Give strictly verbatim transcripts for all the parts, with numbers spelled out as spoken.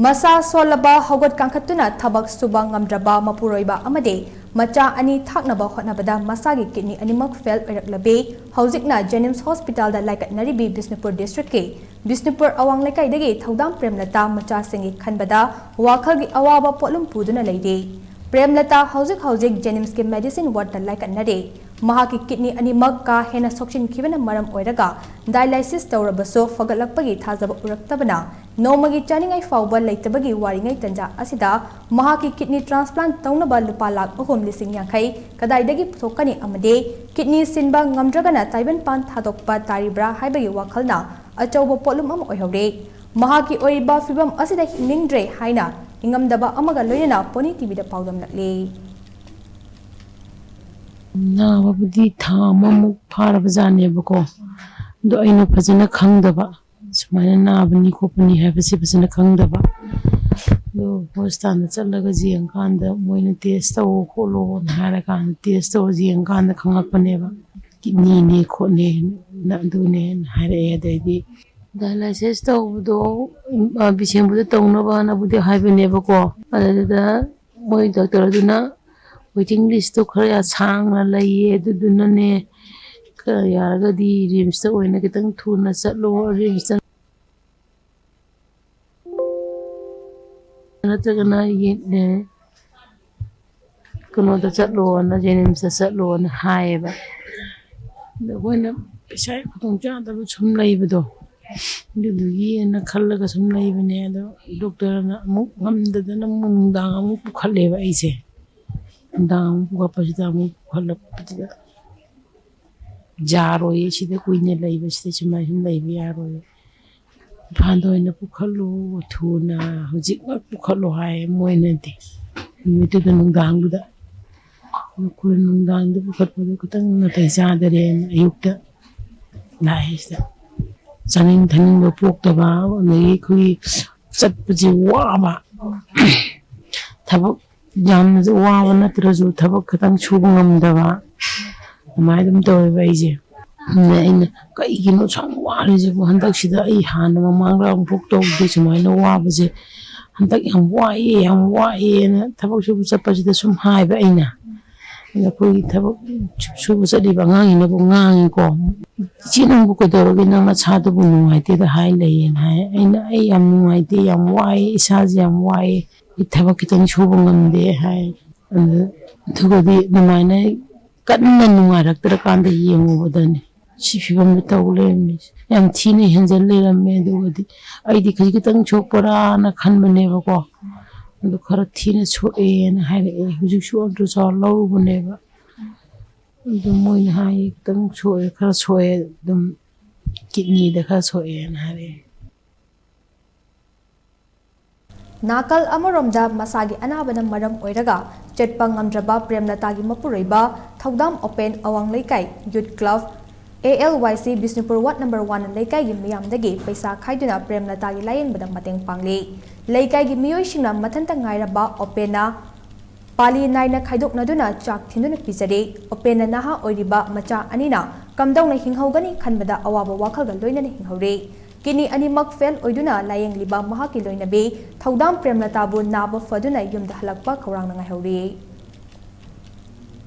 ꯃꯁꯥ ꯁꯣꯜꯂꯕ, ꯍꯧꯒꯠ ꯀꯥꯡꯈꯠꯇꯨꯅ ꯊꯕꯛ ꯁꯨꯕ ꯉꯝꯗ꯭ꯔꯕ ꯃꯄꯨꯔꯣꯏꯕ ꯑꯃꯗꯤ ꯃꯆꯥ ꯑꯅꯤ ꯊꯥꯛꯅꯕ ꯍꯣꯠꯅꯕꯗ ꯃꯁꯥꯒꯤ ꯀꯤꯗꯅꯤ ꯑꯅꯤꯃꯛ ꯐꯦꯜ ꯑꯣꯏꯔꯛꯂꯕꯤ ꯍꯧꯖꯤꯛꯅ ꯖꯦꯅꯤꯝꯁ ꯍꯣꯁꯄꯤꯇꯥꯜꯗ ꯂꯥꯏꯀꯠꯅꯔꯤꯕꯤ ꯕꯤꯁꯅꯨꯄꯨꯔ ꯗꯤꯁꯇ꯭ꯔꯤꯛꯀꯤ ꯕꯤꯁꯅꯨꯄꯨꯔ ꯑꯋꯥꯡ ꯂꯩꯀꯥꯏꯗꯒꯤ ꯊꯧꯗꯥꯝ ꯄ꯭ꯔꯦꯝꯂꯇꯥ ꯃꯆꯥꯁꯤꯡꯒꯤ ꯈꯟꯕꯗ ꯋꯥꯈꯜꯒꯤ ꯑꯋꯥꯕ ꯄꯣꯠꯂꯨꯝ ꯄꯨꯗꯨꯅ ꯂꯩꯔꯤ꯫ ꯄ꯭ꯔꯦꯝꯂꯇꯥ ꯍꯧꯖꯤꯛ ꯍꯧꯖꯤꯛ ꯖꯦꯅꯤꯝꯁꯀꯤ ꯃꯦꯗꯤꯁꯤꯟ ꯋꯥꯔꯗꯇ ꯂꯥꯏꯀꯠꯅꯔꯤ꯫ ꯃꯍꯥꯛꯀꯤ ꯀꯤꯗꯅꯤ ꯑꯅꯤꯃꯛ ꯀꯥ ꯍꯦꯟꯅ ꯁꯣꯛꯆꯤꯟꯈꯤꯕꯅ ꯃꯔꯝ ꯑꯣꯏꯔꯒ ꯗꯥꯏꯂꯥꯏꯁꯤꯁ ꯇꯧꯔꯕꯁꯨ ꯐꯒꯠꯂꯛꯄꯒꯤ ꯊꯥꯖꯕ ꯎꯔꯛꯇꯕꯅ ꯅꯣꯡꯃꯒꯤ ꯆꯥꯅꯤꯡꯉꯥꯏ ꯐꯥꯎꯕ ꯂꯩꯇꯕꯒꯤ ꯋꯥꯔꯤꯉꯩ ꯇꯟꯖꯥ ꯑꯁꯤꯗ ꯃꯍꯥꯛꯀꯤ ꯀꯤꯗꯅꯤ ꯇ꯭ꯔꯥꯟꯁꯄ꯭ꯂꯥꯟꯠ ꯇꯧꯅꯕ ꯂꯨꯄꯥ ꯂꯥꯈ ꯑꯍꯨꯝ ꯂꯤꯁꯤꯡ ꯌꯥꯡꯈꯩ ꯀꯗꯥꯏꯗꯒꯤ ꯄꯨꯊꯣꯛꯀꯅꯤ ꯑꯃꯗꯤ ꯀꯤꯗꯅꯤ ꯁꯤꯟꯕ ꯉꯝꯗ꯭ꯔꯒꯅ ꯇꯥꯏꯕꯪꯄꯥꯟ ꯊꯥꯗꯣꯛꯄ ꯇꯥꯔꯤꯕ꯭ꯔꯥ ꯍꯥꯏꯕꯒꯤ ꯋꯥꯈꯜꯅ ꯑꯆꯧꯕ ꯄꯣꯠꯂꯨꯝ ꯑꯃ ꯑꯣꯏꯍꯧꯔꯦ꯫ ꯃꯍꯥꯛꯀꯤ ꯑꯣꯏꯔꯤꯕ ꯐꯤꯕꯝ ꯑꯁꯤꯗ ꯍꯤꯡꯅꯤꯡꯗ꯭ꯔꯦ ꯍꯥꯏꯅ ꯏꯉꯝꯗꯕ ꯑꯃꯒ ꯂꯣꯏꯅꯅ ꯄꯣꯅꯤ ꯇꯤꯚꯤꯗ ꯄꯥꯎꯗꯝꯂꯛꯂꯤ꯫ ꯅꯥꯕꯕꯨꯗꯤ ꯊꯥ ꯑꯃꯃꯨꯛ ꯐꯥꯔꯕ ꯖꯥꯠꯅꯦꯕꯀꯣ, ꯑꯗꯣ ꯑꯩꯅ ꯐꯖꯅ ꯈꯪꯗꯕ, ꯁꯨꯃꯥꯏꯅ ꯅꯥꯕꯅꯤ ꯈꯣꯠꯄꯅꯤ ꯍꯥꯏꯕꯁꯤ ꯐꯖꯅ ꯈꯪꯗꯕ꯫ ꯑꯗꯣ ꯍꯣꯁꯄꯤꯇꯥꯜꯗ ꯆꯠꯂꯒ ꯌꯦꯡꯀꯥꯟꯗ ꯃꯣꯏꯅ ꯇꯦꯁ ꯇꯧ ꯈꯣꯠꯂꯣꯅ ꯍꯥꯏꯔꯀꯥꯟꯗ ꯇꯦꯁ ꯇꯧꯔ ꯌꯦꯡꯀꯥꯟꯗ ꯈꯪꯉꯛꯄꯅꯦꯕ, ꯀꯤꯗꯅꯤꯅꯦ ꯈꯣꯠꯅꯦ, ꯑꯗꯨꯅꯦꯅ ꯍꯥꯏꯔꯛꯑꯦ꯫ ꯑꯗꯩꯗꯤ ꯗꯥꯏꯂꯥꯏꯁꯤꯁ ꯇꯧꯕꯗꯣ, ꯑ, ꯕꯤꯁꯦꯝꯄꯨꯔꯗ ꯇꯧꯅꯕꯅꯕꯨꯗꯤ ꯍꯥꯏꯕꯅꯦꯕꯀꯣ, ꯑꯗꯨꯗ ꯃꯣꯏ ꯗꯣꯛꯇꯔ ꯑꯗꯨꯅ ꯋꯦꯇꯤꯡ ꯂꯤꯁꯇꯣ ꯈꯔ ꯁꯥꯡꯅ ꯂꯩꯌꯦ, ꯑꯗꯨꯗꯨꯅꯅꯦ, ꯈꯔ ꯌꯥꯔꯒꯗꯤ ꯔꯤꯝꯁꯇ ꯑꯣꯏꯅ ꯈꯤꯇꯪ ꯊꯨꯅ ꯆꯠꯂꯣ, ꯔꯤꯝꯁꯇ ꯅꯠꯇ꯭ꯔꯒꯅ ꯌꯦ-, ꯑꯦ, ꯀꯩꯅꯣꯗ ꯆꯠꯂꯣꯅ, ꯖꯦꯅꯤꯝꯁꯇ ꯆꯠꯂꯣꯅ ꯍꯥꯏꯌꯦꯕ꯫ ꯑꯗ ꯑꯩꯈꯣꯏꯅ ꯄꯩꯁꯥꯒꯤ ꯈꯨꯗꯣꯡꯆꯥꯗꯕ ꯁꯨꯝ ꯂꯩꯕꯗꯣ, ꯑꯗꯨꯗꯨꯒꯤꯅ ꯈꯜꯂꯒ ꯁꯨꯝ ꯂꯩꯕꯅꯦ꯫ ꯑꯗꯣ ꯗꯣꯛꯇꯔꯅ ꯑꯃꯨꯛ ꯉꯝꯗꯗꯅ ꯑꯃꯨꯛ ꯅꯨꯡꯗꯥꯡ ꯑꯃꯨꯛ ꯄꯨꯈꯠꯂꯦꯕ ꯑꯩꯁꯦ꯫ ꯅꯨꯡꯗꯥꯡ ꯑꯃꯨꯛ ꯄꯨꯈꯠꯄꯁꯤꯗ ꯑꯃꯨꯛ ꯄꯨꯈꯠꯂꯛꯄꯁꯤꯗ ꯌꯥꯔꯣꯏꯌꯦ, ꯁꯤꯗ ꯀꯨꯏꯅ ꯂꯩꯕꯁꯤꯗ ꯁꯨꯃꯥꯏꯅ ꯁꯨꯝ ꯂꯩꯕ ꯌꯥꯔꯣꯏꯌꯦ, ꯏꯝꯐꯥꯜꯗ ꯑꯣꯏꯅ ꯄꯨꯈꯠꯂꯨ ꯊꯨꯅ, ꯍꯧꯖꯤꯛꯃꯛ ꯄꯨꯈꯠꯂꯨ ꯍꯥꯏ ꯃꯣꯏꯅꯗꯤ꯫ ꯅꯨꯃꯤꯠꯇꯨꯗ ꯅꯨꯡꯗꯥꯡꯗꯨꯗ ꯑꯩꯈꯣꯏ ꯅꯨꯡꯗꯥꯡꯗ ꯄꯨꯈꯠꯄꯗꯣ ꯈꯤꯇꯪ ꯅꯥꯇꯩ ꯆꯥꯗꯔꯦꯅ ꯑꯌꯨꯛꯇ ꯂꯥꯛꯑꯦ ꯁꯤꯗ꯫ ꯆꯥꯅꯤꯡ ꯊꯛꯅꯤꯡꯕ ꯄꯣꯛꯇꯕ, ꯑꯗꯒꯤ ꯑꯩꯈꯣꯏꯒꯤ ꯆꯠꯄꯁꯦ ꯋꯥꯕ, ꯊꯕꯛ ꯌꯥꯝꯅꯁꯨ ꯋꯥꯕ ꯅꯠꯇ꯭ꯔꯁꯨ ꯊꯕꯛ ꯈꯤꯇꯪ ꯁꯨꯕ ꯉꯝꯗꯕ, ꯑꯗꯨꯃꯥꯏꯅ ꯑꯗꯨꯝ ꯇꯧꯋꯦꯕ ꯑꯩꯁꯦ꯫ ꯑꯗꯨꯅ ꯑꯩꯅ ꯀꯩꯒꯤꯅꯣ ꯁꯨꯝ ꯋꯥꯔꯤꯁꯤꯕꯨ ꯍꯟꯗꯛꯁꯤꯗ? ꯑꯩ ꯍꯥꯟꯅ ꯃꯃꯥꯡꯗ ꯑꯃꯨꯛꯐꯥꯎ ꯇꯧꯗꯦ ꯁꯨꯃꯥꯏꯅ ꯋꯥꯕꯁꯦ꯫ ꯍꯟꯗꯛ ꯌꯥꯝ ꯋꯥꯏꯑꯦ, ꯌꯥꯝ ꯋꯥꯏꯑꯦꯅ ꯊꯕꯛ ꯁꯨꯕ ꯆꯠꯄꯁꯤꯗ ꯁꯨꯝ ꯍꯥꯏꯕ ꯑꯩꯅ꯫ ꯑꯗ ꯑꯩꯈꯣꯏꯒꯤ ꯊꯕꯛ ꯁꯨꯕ ꯆꯠꯂꯤꯕ ꯑꯉꯥꯡꯁꯤꯡꯅꯕꯨ ꯉꯥꯡꯉꯤꯀꯣ, "ꯏꯆꯦ, ꯅꯪꯕꯨ ꯀꯩꯗꯧꯔꯒꯦ? ꯅꯪ ꯅꯁꯥꯗꯨꯕꯨ ꯅꯨꯡꯉꯥꯏꯇꯦꯗ ꯍꯥꯏ ꯂꯩꯌꯦꯅ" ꯍꯥꯏ꯫ ꯑꯩꯅ, "ꯑꯩ ꯌꯥꯝ ꯅꯨꯡꯉꯥꯏꯇꯦ, ꯌꯥꯝ ꯋꯥꯏꯑꯦ, ꯏꯁꯥꯁꯦ ꯌꯥꯝ ꯋꯥꯏꯑꯦ, ꯑꯩ ꯊꯕꯛ ꯈꯤꯇꯪ ꯁꯨꯕ ꯉꯝꯗꯦ" ꯍꯥꯏ꯫ ꯑꯗꯨ, ꯑꯗꯨꯒꯗꯤ ꯑꯗꯨꯃꯥꯏꯅ ꯀꯟꯅ ꯅꯨꯡꯉꯥꯏꯔꯛꯇ꯭ꯔꯀꯥꯟꯗ ꯌꯦꯡꯉꯨꯕꯗꯅꯦ ꯁꯤ ꯐꯤꯕꯝꯗ ꯇꯧ ꯂꯩꯔꯝꯃꯤꯁꯦ꯫ ꯌꯥꯝ ꯊꯤꯅ ꯍꯦꯟꯖꯜ ꯂꯩꯔꯝꯃꯦ꯫ ꯑꯗꯨꯒꯗꯤ ꯑꯩꯗꯤ ꯈꯖꯤꯛ ꯈꯤꯇꯪ ꯁꯣꯛꯄ꯭ꯔꯥꯅ ꯈꯟꯕꯅꯦꯕꯀꯣ꯫ ꯑꯗꯨ ꯈꯔ ꯊꯤꯅ ꯁꯣꯛꯑꯦꯅ ꯍꯥꯏꯔꯛꯑꯦ꯫ ꯍꯧꯖꯤꯛꯁꯨ ꯑꯜꯇ꯭ꯔꯥꯁꯥꯎꯟ ꯂꯧꯔꯨꯕꯅꯦꯕ꯫ ꯑꯗꯨ ꯃꯣꯏꯅ ꯍꯥꯏꯌꯦ, "ꯈꯤꯇꯪ ꯁꯣꯛꯑꯦ, ꯈꯔ ꯁꯣꯛꯑꯦ, ꯑꯗꯨꯝ ꯀꯤꯠꯅꯤꯗ ꯈꯔ ꯁꯣꯛꯑꯦꯅ" ꯍꯥꯏꯔꯛꯑꯦ꯫ ꯅꯥꯀꯜ ꯑꯃꯔꯣꯝꯗ ꯃꯁꯥꯒꯤ ꯑꯅꯥꯕꯅ ꯃꯔꯝ ꯑꯣꯏꯔꯒ ꯆꯠꯄ ꯉꯝꯗ꯭ꯔꯕ ꯄ꯭ꯔꯦꯝꯂꯇꯥꯒꯤ ꯃꯄꯨꯔꯣꯏꯕ ꯊꯧꯗꯥꯝ ꯑꯣꯄꯦꯟ ꯑꯋꯥꯡ ꯂꯩꯀꯥꯏ youth club, A L Y C Bishnupur ward number one ꯂꯩꯀꯥꯏꯒꯤ ꯃꯤꯌꯥꯝꯗꯒꯤ ꯄꯩꯁꯥ ꯈꯥꯏꯗꯨꯅ ꯄ꯭ꯔꯦꯝꯂꯇꯥꯒꯤ ꯂꯥꯌꯦꯡꯕꯗ ꯃꯇꯦꯡ ꯄꯥꯡꯂꯤ꯫ ꯂꯩꯀꯥꯏꯒꯤ ꯃꯤꯑꯣꯏꯁꯤꯡꯅ ꯃꯊꯟꯇ ꯉꯥꯏꯔꯕ ꯑꯣꯄꯦꯟꯅ ꯄꯥꯂꯤ ꯅꯥꯏꯅ ꯈꯥꯏꯗꯣꯛꯅꯗꯨꯅ ꯆꯥꯛ ꯊꯤꯟꯗꯨꯅ ꯄꯤꯖꯔꯤ꯫ ꯑꯣꯄꯦꯟꯅ ꯅꯍꯥ ꯑꯣꯏꯔꯤꯕ ꯃꯆꯥ ꯑꯅꯤꯅ ꯀꯝꯗꯧꯅ ꯍꯤꯡꯍꯧꯒꯅꯤ ꯈꯟꯕꯗ ꯑꯋꯥꯕ ꯋꯥꯈꯜꯒ ꯂꯣꯏꯅꯅ ꯍꯤꯡꯍꯧꯔꯤ꯫ ꯀꯤꯗꯅꯤ ꯑꯅꯤꯃꯛ ꯐꯦꯜ ꯑꯣꯏꯗꯨꯅ ꯂꯥꯌꯦꯡꯂꯤꯕ ꯃꯍꯥꯛꯀꯤ ꯂꯣꯏꯅꯕꯤ ꯊꯧꯗꯥꯝ ꯄ꯭ꯔꯦꯝꯂꯇꯥꯕꯨ ꯅꯥꯕ ꯐꯗꯨꯅ ꯌꯨꯝꯗ ꯍꯜꯂꯛꯄ ꯈꯧꯔꯥꯡꯅ ꯉꯥꯏꯍꯧꯔꯤ꯫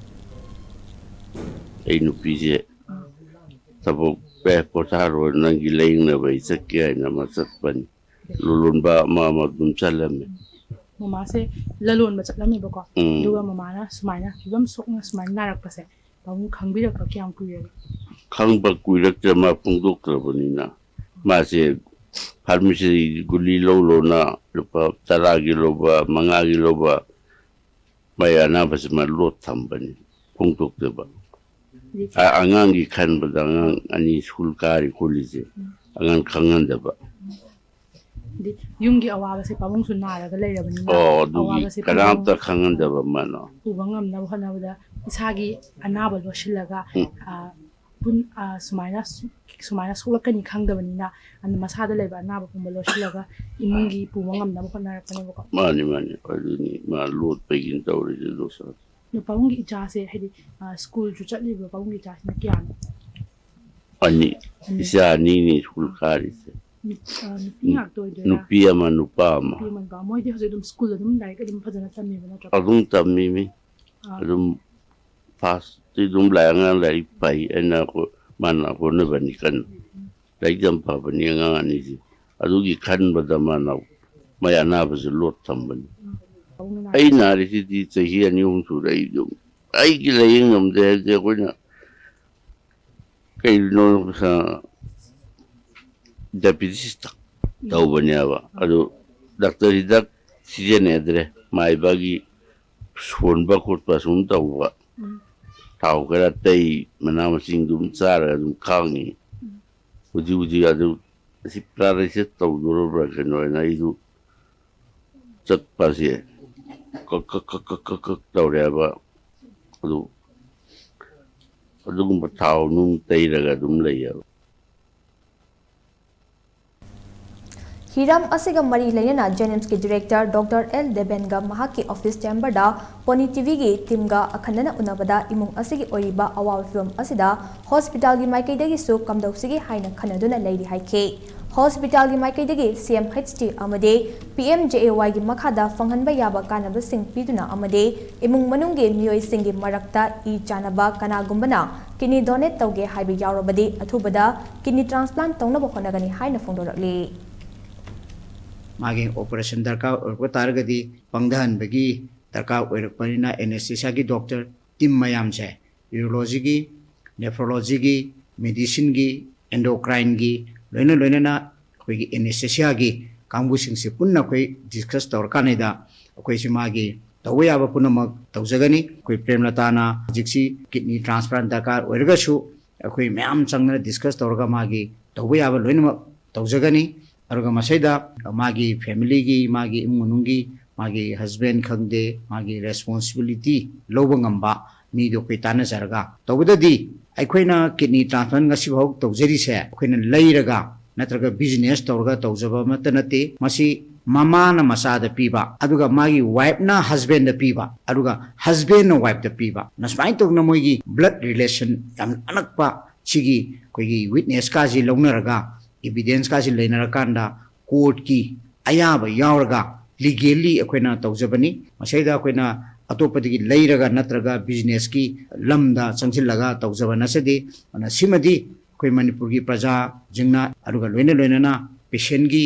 ꯑꯩ ꯅꯨꯄꯤꯁꯦ ꯊꯕꯛ ꯄꯣꯊꯥꯔꯣ, ꯅꯪꯒꯤ ꯂꯥꯌꯦꯡꯅꯕ ꯑꯩ ꯆꯠꯀꯦ ꯍꯥꯏꯅ ꯑꯃ ꯆꯠꯄꯅꯤ꯫ ꯂꯣꯂꯣꯟꯕ ꯑꯃ ꯑꯃ ꯑꯗꯨꯝ ꯆꯠꯂꯝꯃꯦ꯫ ꯃꯃꯥꯁꯦ ꯂꯂꯣꯟꯕ ꯆꯠꯂꯝꯃꯦꯕꯀꯣ꯫ ꯎꯝ꯫ ꯑꯗꯨꯒ ꯃꯃꯥꯅ ꯁꯨꯃꯥꯏꯅ ꯐꯤꯕꯝ ꯁꯣꯛꯅ ꯁꯨꯃꯥꯏꯅ ꯅꯥꯔꯛꯄꯁꯦ ꯄꯥꯕꯨꯡ ꯈꯪꯕꯤꯔꯛꯄ ꯀꯌꯥꯝ ꯀꯨꯏꯔꯒꯦ? ꯈꯪꯕ ꯀꯨꯏꯔꯛꯇ꯭ꯔꯦ, ꯃꯥ ꯐꯣꯡꯗꯣꯛꯇ꯭ꯔꯕꯅꯤꯅ꯫ ꯃꯥꯁꯦ ꯐꯥꯔꯃꯥꯁꯤ ꯒꯨꯂꯤ ꯂꯧ ꯂꯧꯅ ꯂꯨꯄꯥ ꯇꯔꯥꯒꯤ ꯂꯧꯕ, ꯃꯉꯥꯒꯤ ꯂꯧꯕ, ꯃꯥꯏ ꯑꯅꯥꯕꯁꯤ ꯃꯥ ꯂꯣꯠ ꯊꯝꯕꯅꯤ, ꯐꯣꯡꯗꯣꯛꯇꯕ꯫ ꯑ-, ꯑꯉꯥꯡꯒꯤ ꯈꯟꯕꯗ ꯑꯉꯥꯡ ꯑꯅꯤ ꯁ꯭ꯀꯨꯜ ꯀꯥꯔꯤ ꯈꯣꯠꯂꯤꯁꯦ ꯑꯉꯥꯡ ꯈꯪꯍꯟꯗꯕ꯫ ꯍꯥꯏꯗꯤ ꯌꯨꯝꯒꯤ ꯑꯋꯥꯕꯁꯦ ꯄꯥꯕꯨꯡꯁꯨ ꯅꯥꯔꯒ ꯂꯩꯔꯕꯅꯤꯅ ꯑꯣ, ꯑꯗꯨꯒꯤ ꯑꯋꯥꯕꯁꯦ ꯀꯅꯥꯝꯇ ꯄꯥꯕꯨꯡ ꯈꯪꯍꯟꯗꯕ ꯃꯥꯅ꯫ ꯄꯨꯕ ꯉꯝꯅꯕ ꯍꯣꯠꯅꯕꯗ ꯏꯁꯥꯒꯤ ꯑꯅꯥꯕ ꯂꯣꯠꯁꯤꯜꯂꯒ ꯎꯝ꯫ ꯑ, ꯄꯨꯟ-, ꯑ, ꯁꯨꯃꯥꯏꯅ ꯁꯨ-, ꯁꯨꯃꯥꯏꯅ ꯁꯣꯛꯂꯛꯀꯅꯤ ꯈꯪꯗꯕꯅꯤꯅ ꯑꯗꯨ ꯃꯁꯥꯗ ꯂꯩꯕ ꯑꯅꯥꯕ ꯄꯨꯝꯕ ꯂꯣꯠꯁꯤꯜꯂꯒ ꯏꯃꯨꯡꯒꯤ ꯄꯨꯕ ꯉꯝꯅꯕ ꯍꯣꯠꯅꯔꯛꯄꯅꯦꯕꯀꯣ꯫ ꯃꯥꯅꯤ, ꯃꯥꯅꯤ, ꯑꯗꯨꯅꯤ ꯃꯥ ꯂꯣꯠꯄꯒꯤꯅꯤ ꯇꯧꯔꯤꯁꯦ ꯗꯣꯁꯥ꯫ ꯑꯗꯣ ꯄꯥꯕꯨꯡꯒꯤ ꯏꯆꯥꯁꯦ ꯍꯥꯏꯗꯤ, ꯑ, ꯁ꯭ꯀꯨꯜꯁꯨ ꯆꯠꯂꯤꯕ ꯄꯥꯕꯨꯡꯒꯤ ꯏꯆꯥꯁꯤꯅ ꯀꯌꯥꯅꯣ? ꯑꯅꯤ, ꯏꯆꯥ ꯑꯅꯤꯅꯤ ꯁ꯭ꯀꯨꯜ ꯀꯥꯔꯤꯁꯦ꯫ ꯅꯨ- ꯑ, ꯅꯨꯄꯤ ꯉꯥꯛꯇ ꯑꯣꯏꯗꯣꯏꯔꯥ? ꯅꯨꯄꯤ ꯑꯃ ꯅꯨꯄꯥ ꯑꯃ꯫ ꯅꯨꯄꯤ ꯑꯃ ꯅꯨꯄꯥ ꯑꯃ꯫ ꯃꯣꯏꯗꯤ ꯍꯧꯖꯤꯛ ꯑꯗꯨꯝ ꯁ꯭ꯀꯨꯜ ꯑꯗꯨꯝ ꯂꯥꯏꯔꯤꯛ ꯑꯗꯨꯝ ꯐꯖꯅ ꯇꯝꯃꯤꯕ ꯅꯠꯇ꯭ꯔꯣ? ꯑꯗꯨꯝ ꯇꯝꯃꯤꯃꯤ꯫ ꯑꯥ꯫ ꯑꯗꯨꯝ ꯐꯥꯁꯇꯤ ꯑꯗꯨꯝ ꯂꯥꯏ ꯑꯉꯥꯡ ꯂꯥꯏꯔꯤꯛ ꯄꯥꯏ꯫ ꯑꯩꯅ ꯍꯣ- ꯃꯥꯅ ꯍꯣꯠꯅꯕꯅꯤ ꯀꯟꯅ꯫ ꯂꯥꯏꯔꯤꯛ ꯌꯥꯝ ꯐꯕꯅꯤ ꯑꯉꯥꯡ ꯑꯅꯤꯁꯦ꯫ ꯑꯗꯨꯒꯤ ꯈꯟꯕꯗ ꯃꯥꯅ ꯃꯥꯏ ꯑꯅꯥꯕꯁꯦ ꯂꯣꯠ ꯊꯝꯕꯅꯤ꯫ ꯑꯩ ꯅꯥꯔꯤꯁꯤꯗꯤ ꯆꯍꯤ ꯑꯅꯤ ꯑꯍꯨꯝ ꯁꯨꯔꯦ꯫ ꯑꯩ ꯑꯗꯨꯝ ꯑꯩꯒꯤ ꯂꯥꯏꯌꯦꯡ ꯉꯝꯗꯦ ꯍꯥꯏꯕꯗꯤ ꯑꯩꯈꯣꯏꯅ ꯀꯩꯅꯣ ꯗꯥꯏꯕꯤꯇꯤꯁꯇ ꯇꯧꯕꯅꯦꯕ꯫ ꯑꯗꯨ ꯗꯥꯛꯇꯔ ꯍꯤꯗꯥꯛ ꯁꯤꯖꯤꯟꯅꯗ꯭ꯔꯦ꯫ ꯃꯥꯏꯕꯒꯤ ꯁꯣꯟꯕ ꯈꯣꯠꯄ ꯁꯨꯝ ꯇꯧꯕ꯫ ꯎꯝ꯫ ꯊꯥꯎ ꯈꯔ ꯇꯩ, ꯃꯅꯥ ꯃꯁꯤꯡꯗꯨ ꯑꯗꯨꯝ ꯆꯥꯔꯒ ꯑꯗꯨꯝ ꯈꯥꯡꯉꯤ꯫ ꯍꯧꯖꯤꯛ ꯍꯧꯖꯤꯛ ꯑꯗꯨ ꯑꯁꯤ ꯄꯦꯔꯥꯂꯥꯏꯁꯤꯁ ꯇꯧꯗꯣꯔꯕ꯭ꯔꯥ ꯀꯩꯅꯣ ꯍꯥꯏꯅ ꯑꯩꯁꯨ ꯆꯠꯄꯁꯦ ꯀꯛ ꯀꯛ ꯀꯛ ꯀꯛ ꯀꯛ ꯀꯛ ꯇꯧꯔꯦꯕ꯫ ꯑꯗꯨ ꯑꯗꯨꯒꯨꯝꯕ ꯊꯥꯎ ꯅꯨꯡ ꯇꯩꯔꯒ ꯑꯗꯨꯝ ꯂꯩꯌꯦꯕ꯫ ꯍꯤꯔꯝ ꯑꯁꯤꯒ ꯃꯔꯤ ꯂꯩꯅꯅ ꯖꯦꯅꯤꯝꯁꯀꯤ ꯗꯤꯔꯦꯛꯇꯔ ꯗꯣꯛꯇꯔ ꯑꯦꯜ ꯗꯦꯕꯦꯟꯒ ꯃꯍꯥꯛꯀꯤ ꯑꯣꯐꯤꯁ ꯆꯦꯝꯕꯔꯗ ꯄꯣꯅꯤ ꯇꯤꯚꯤꯒꯤ ꯇꯤꯝꯒ ꯑꯈꯟꯅꯅ ꯎꯅꯕꯗ ꯏꯃꯨꯡ ꯑꯁꯤꯒꯤ ꯑꯣꯏꯔꯤꯕ ꯑꯋꯥꯕ ꯐꯤꯚꯝ ꯑꯁꯤꯗ ꯍꯣꯁꯄꯤꯇꯥꯜꯒꯤ ꯃꯥꯏꯀꯩꯗꯒꯤꯁꯨ ꯀꯝꯗꯧꯁꯤꯒꯦ ꯍꯥꯏꯅ ꯈꯟꯅꯗꯨꯅ ꯂꯩꯔꯤ ꯍꯥꯏꯈꯤ꯫ ꯍꯣꯁꯄꯤꯇꯥꯜꯒꯤ ꯃꯥꯏꯀꯩꯗꯒꯤ ꯁꯤ ꯑꯦꯝ ꯑꯩꯆ ꯇꯤ ꯑꯃꯗꯤ ꯄꯤ ꯑꯦꯝ ꯖꯦ ꯑꯦ ꯋꯥꯏꯒꯤ ꯃꯈꯥꯗ ꯐꯪꯍꯟꯕ ꯌꯥꯕ ꯀꯥꯟꯅꯕꯁꯤꯡ ꯄꯤꯗꯨꯅ ꯑꯃꯗꯤ ꯏꯃꯨꯡ ꯃꯅꯨꯡꯒꯤ ꯃꯤꯑꯣꯏꯁꯤꯡꯒꯤ ꯃꯔꯛꯇ ꯏ ꯆꯥꯟꯅꯕ ꯀꯅꯥꯒꯨꯝꯕꯅ ꯀꯤꯗꯅꯤ ꯗꯣꯅꯦꯠ ꯇꯧꯒꯦ ꯍꯥꯏꯕ ꯌꯥꯎꯔꯕꯗꯤ ꯑꯊꯨꯕꯗ ꯀꯤꯗꯅꯤ ꯇ꯭ꯔꯥꯟꯁꯄ꯭ꯂꯥꯟꯠ ꯇꯧꯅꯕ ꯍꯣꯠꯅꯒꯅꯤ ꯍꯥꯏꯅ ꯐꯣꯡꯗꯣꯔꯛꯂꯤ꯫ ꯃꯥꯒꯤ ꯑꯣꯄꯔꯦꯁꯟ ꯗꯔꯀꯥꯔ ꯑꯣꯏꯔꯛꯄ ꯇꯥꯔꯒꯗꯤ ꯄꯪꯊꯍꯟꯕꯒꯤ ꯗꯔꯀꯥꯔ ꯑꯣꯏꯔꯛꯄꯅꯤꯅ ꯑꯦꯅꯦꯁꯊꯦꯁꯤꯌꯥꯒꯤ ꯗꯣꯛꯇꯔ ꯇꯤꯝ ꯃꯌꯥꯝꯁꯦ ꯌꯨꯔꯣꯂꯣꯖꯤꯒꯤ, ꯅꯦꯐ꯭ꯔꯣꯂꯣꯖꯤꯒꯤ, ꯃꯦꯗꯤꯁꯤꯟꯒꯤ, ꯑꯦꯟꯗꯣꯀ꯭ꯔꯥꯏꯟꯒꯤ ꯂꯣꯏꯅ ꯂꯣꯏꯅꯅ ꯑꯩꯈꯣꯏꯒꯤ ꯑꯦꯅꯦꯁꯊꯦꯁꯤꯌꯥꯒꯤ ꯀꯥꯡꯕꯨꯁꯤꯡꯁꯦ ꯄꯨꯟꯅ ꯑꯩꯈꯣꯏ ꯗꯤꯁꯀꯁ ꯇꯧꯔꯀꯥꯟꯗ ꯑꯩꯈꯣꯏꯁꯦ ꯃꯥꯒꯤ ꯇꯧꯕ ꯌꯥꯕ ꯄꯨꯝꯅꯃꯛ ꯇꯧꯖꯒꯅꯤ꯫ ꯑꯩꯈꯣꯏ ꯄ꯭ꯔꯦꯝꯂꯇꯥꯅ ꯍꯧꯖꯤꯛꯁꯤ ꯀꯤꯗꯅꯤ ꯇ꯭ꯔꯥꯟꯁꯄ꯭ꯂꯥꯟꯠ ꯗꯔꯀꯥꯔ ꯑꯣꯏꯔꯒꯁꯨ ꯑꯩꯈꯣꯏ ꯃꯌꯥꯝ ꯆꯪꯗꯅ ꯗꯤꯁꯀꯁ ꯇꯧꯔꯒ ꯃꯥꯒꯤ ꯇꯧꯕ ꯌꯥꯕ ꯂꯣꯏꯅꯃꯛ ꯇꯧꯖꯒꯅꯤ꯫ ꯑꯗꯨꯒ ꯃꯁꯤꯗ ꯃꯥꯒꯤ ꯐꯦꯃꯤꯂꯤꯒꯤ, ꯃꯥꯒꯤ ꯏꯃꯨꯡ ꯃꯅꯨꯡꯒꯤ, ꯃꯥꯒꯤ ꯍꯁꯕꯦꯟ ꯈꯪꯗꯦ, ꯃꯥꯒꯤ ꯔꯦꯁꯄꯣꯟꯁꯤꯕꯤꯂꯤꯇꯤ ꯂꯧꯕ ꯉꯝꯕ ꯃꯤꯗꯣ ꯑꯩꯈꯣꯏ ꯇꯥꯟꯅꯖꯔꯒ ꯇꯧꯕꯗꯗꯤ ꯑꯩꯈꯣꯏꯅ ꯀꯤꯗꯅꯤ ꯇ꯭ꯔꯥꯟꯁꯄ꯭ꯂꯥꯟꯠ ꯉꯁꯤꯐꯥꯎ ꯇꯧꯖꯔꯤꯁꯦ ꯑꯩꯈꯣꯏꯅ ꯂꯩꯔꯒ ꯅꯠꯇ꯭ꯔꯒ ꯕꯤꯖꯤꯅꯦꯁ ꯇꯧꯔꯒ ꯇꯧꯖꯕ ꯑꯃꯠꯇ ꯅꯠꯇꯦ꯫ ꯃꯁꯤ ꯃꯃꯥꯅ ꯃꯆꯥꯗ ꯄꯤꯕ, ꯑꯗꯨꯒ ꯃꯥꯒꯤ ꯋꯥꯏꯐꯅ ꯍꯁꯕꯦꯟꯗ ꯄꯤꯕ, ꯑꯗꯨꯒ ꯍꯁꯕꯦꯟꯅ ꯋꯥꯏꯐꯇ ꯄꯤꯕ, ꯁꯨꯃꯥꯏꯅ ꯇꯧꯗꯅ ꯃꯣꯏꯒꯤ ꯕ꯭ꯂꯗ ꯔꯤꯂꯦꯁꯟ ꯌꯥꯝ ꯑꯅꯛꯄ ꯁꯤꯒꯤ ꯑꯩꯈꯣꯏꯒꯤ ꯋꯤꯠꯅꯦꯁꯀꯥꯁꯤ ꯂꯧꯅꯔꯒ evidence ꯀꯥꯁꯤ ꯂꯩꯅꯔꯀꯥꯟꯗ courtꯀꯤ ꯑꯌꯥꯕ ꯌꯥꯎꯔꯒ legally ꯑꯩꯈꯣꯏꯅ ꯇꯧꯖꯕꯅꯤ꯫ ꯃꯁꯤꯗ ꯑꯩꯈꯣꯏꯅ ꯑꯇꯣꯞꯄꯗꯒꯤ ꯂꯩꯔꯒ ꯅꯠꯇ꯭ꯔꯒ businessꯀꯤ ꯂꯝꯗ ꯆꯪꯁꯤꯜꯂꯒ ꯇꯧꯖꯕ ꯅꯠꯆꯗꯦ꯫ ꯑꯗꯨꯅ ꯁꯤꯃꯗꯤ ꯑꯩꯈꯣꯏ ꯃꯅꯤꯄꯨꯔꯒꯤ ꯄ꯭ꯔꯖꯥꯁꯤꯡꯅ, ꯑꯗꯨꯒ ꯂꯣꯏꯅ ꯂꯣꯏꯅꯅ patientꯒꯤ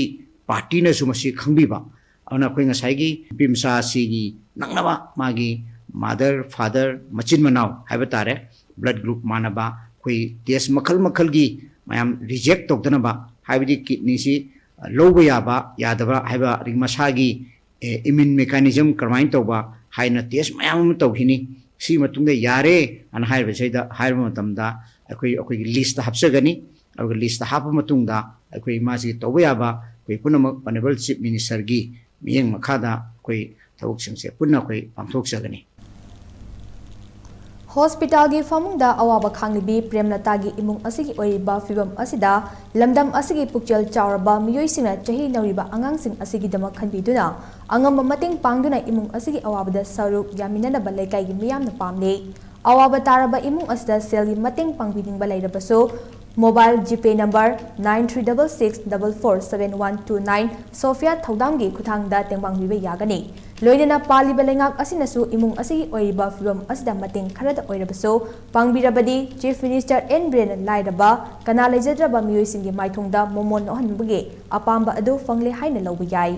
partyꯅꯁꯨ ꯃꯁꯤ ꯈꯪꯕꯤꯕ꯫ ꯑꯗꯨꯅ ꯑꯩꯈꯣꯏ ꯉꯁꯥꯏꯒꯤ ꯅꯨꯄꯤ ꯃꯆꯥ ꯑꯁꯤꯒꯤ ꯅꯛꯅꯕ ꯃꯥꯒꯤ mother, father, ꯃꯆꯤꯟ ꯃꯅꯥꯎ ꯍꯥꯏꯕ ꯇꯥꯔꯦ, blood group ꯃꯥꯟꯅꯕ, ꯑꯩꯈꯣꯏ test ꯃꯈꯜ ꯃꯈꯜꯒꯤ ꯃꯌꯥꯝ reject ꯇꯧꯗꯅꯕ, ꯍꯥꯏꯕꯗꯤ kidneyꯁꯤ ꯂꯧꯕ ꯌꯥꯕ ꯌꯥꯗꯕ ꯍꯥꯏꯕ, ꯑꯗꯒꯤ ꯃꯁꯥꯒꯤ, ꯑꯦ, immune mechanism ꯀꯔꯝꯍꯥꯏꯅ ꯇꯧꯕ ꯍꯥꯏꯅ test ꯃꯌꯥꯝ ꯑꯃ ꯇꯧꯈꯤꯅꯤ꯫ ꯁꯤꯒꯤ ꯃꯇꯨꯡꯗ ꯌꯥꯔꯦ ꯑꯅ ꯍꯥꯏꯔꯤꯕꯁꯤꯗ, ꯍꯥꯏꯔꯕ ꯃꯇꯝꯗ ꯑꯩꯈꯣꯏ, ꯑꯩꯈꯣꯏꯒꯤ listꯇ ꯍꯥꯞꯆꯒꯅꯤ꯫ ꯑꯗꯨꯒ listꯇ ꯍꯥꯞꯄ ꯃꯇꯨꯡꯗ ꯑꯩꯈꯣꯏ ꯃꯥꯁꯤꯒꯤ ꯇꯧꯕ ꯌꯥꯕ ꯑꯩꯈꯣꯏ ꯄꯨꯝꯅꯃꯛ Honourable Chief Ministerꯒꯤ ꯃꯤꯠꯌꯦꯡ ꯃꯈꯥꯗ ꯑꯩꯈꯣꯏ ꯊꯕꯛꯁꯤꯡꯁꯦ ꯄꯨꯟꯅ ꯑꯩꯈꯣꯏ ꯄꯥꯡꯊꯣꯛꯆꯒꯅꯤ꯫ ꯍꯣꯁꯄꯤꯇꯥꯜꯒꯤ ꯐꯃꯨꯡꯗ ꯑꯋꯥꯕ ꯈꯥꯡꯂꯤꯕꯤ ꯄ꯭ꯔꯦꯝꯂꯇꯥꯒꯤ ꯏꯃꯨꯡ ꯑꯁꯤꯒꯤ ꯑꯣꯏꯔꯤꯕ ꯐꯤꯚꯝ ꯑꯁꯤꯗ ꯂꯝꯗꯝ ꯑꯁꯤꯒꯤ ꯄꯨꯛꯆꯦꯜ ꯆꯥꯎꯔꯕ ꯃꯤꯑꯣꯏꯁꯤꯡꯅ ꯆꯍꯤ ꯅꯧꯔꯤꯕ ꯑꯉꯥꯡꯁꯤꯡ ꯑꯁꯤꯒꯤꯗꯃꯛ ꯈꯟꯕꯤꯗꯨꯅ ꯑꯉꯝꯕ ꯃꯇꯦꯡ ꯄꯥꯡꯗꯨꯅ ꯏꯃꯨꯡ ꯑꯁꯤꯒꯤ ꯑꯋꯥꯕꯗ ꯁꯔꯨꯛ ꯌꯥꯃꯤꯟꯅꯅꯕ ꯂꯩꯀꯥꯏꯒꯤ ꯃꯤꯌꯥꯝꯅ ꯄꯥꯝꯂꯤ꯫ ꯑꯋꯥꯕ ꯇꯥꯔꯕ ꯏꯃꯨꯡ ꯑꯁꯤꯗ ꯁꯦꯜꯒꯤ ꯃꯇꯦꯡ ꯄꯥꯡꯕꯤꯅꯤꯡꯕ ꯂꯩꯔꯕꯁꯨ mobile GPay number nine three double six double four seven one two nine Sophia ꯊꯧꯗꯥꯝꯒꯤ ꯈꯨꯠꯊꯥꯡꯗ ꯇꯦꯡꯕꯥꯡꯕꯤꯕ ꯌꯥꯒꯅꯤ꯫ ꯂꯣꯏꯅꯅ ꯄꯥꯜꯂꯤꯕ ꯂꯩꯉꯥꯛ ꯑꯁꯤꯅꯁꯨ ꯏꯃꯨꯡ ꯑꯁꯤꯒꯤ ꯑꯣꯏꯔꯤꯕ ꯐꯤꯚꯝ ꯑꯁꯤꯗ ꯃꯇꯦꯡ ꯈꯔꯗ ꯑꯣꯏꯔꯕꯁꯨ ꯄꯥꯡꯕꯤꯔꯕꯗꯤ Chief Minister N ꯕꯤꯔꯦꯟꯅ ꯂꯥꯏꯔꯕ, ꯀꯅꯥ ꯂꯩꯖꯗ꯭ꯔꯕ ꯃꯤꯑꯣꯏꯁꯤꯡꯒꯤ ꯃꯥꯏꯊꯣꯡꯗ ꯃꯣꯃꯣꯟ ꯅꯣꯛꯍꯟꯕꯒꯤ ꯑꯄꯥꯝꯕ ꯑꯗꯨ ꯐꯪꯂꯦ ꯍꯥꯏꯅ ꯂꯧꯕ ꯌꯥꯏ꯫